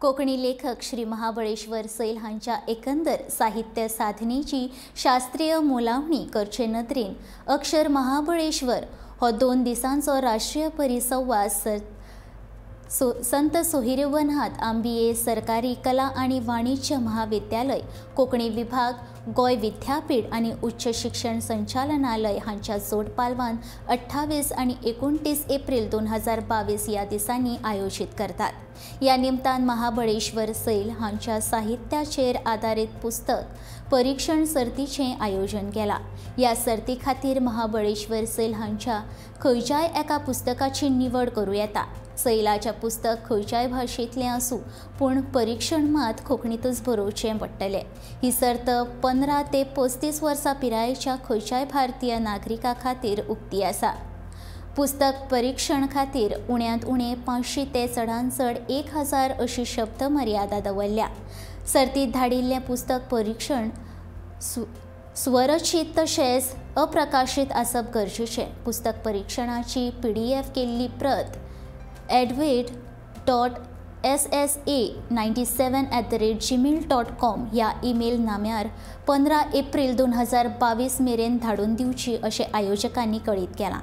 कोंकणी लेखक श्री महाबळेश्वर सैल हांच्या एकंदर साहित्य साधनेची शास्त्रीय मोलावणी करचे नदरेन अक्षर महाबळेश्वर हो 2 दिसांचो राष्ट्रीय परिसंवाद संत सोहिरेवनाथ आंबिये सरकारी कला आणि वाणिज्य महाविद्यालय कोंकणी विभाग गोंय विद्यापीठ आणि उच्च शिक्षण संचालनालय हांच्या जोडपालवान 28 आणि 29 एप्रिल 2022 ह्या दिसांनी आयोजित करतात. या निमतान महाबळेश्वर सैल हांच्या साहित्याचेर आदारीत पुस्तक परीक्षण सर्तीचें आयोजन केलां. ह्या सर्ती खातीर महाबळेश्वर सैल हांच्या खंयच्याय एका पुस्तकाची निवड करूं येता. सैलाचें पुस्तक खंयच्याय भाशेंतलें आसूं पूण परीक्षण मात कोंकणींतूच बरोवचें पडटलें. ही सर्त 15 ते 35 वर्सां पिरायेच्या खंयच्याय भारतीय नागरिका खातीर उक्ती आसा. पुस्तक परीक्षण खातीर उण्यांत उणें 500 ते चडांत चड 1000 अशी शब्द मर्यादा दवरल्या. सर्तींत धाडिल्लें पुस्तक परीक्षण स्वरचीत तशेंच अप्रकाशीत आसप गरजेचें. पुस्तक परीक्षणाची PDF केल्ली प्रत advait.ssa97@gmail.com ह्या ईमेल नाम्यार 15 एप्रिल 2022 मेरेन धाडून दिवची अशें आयोजकांनी कळीत केलां.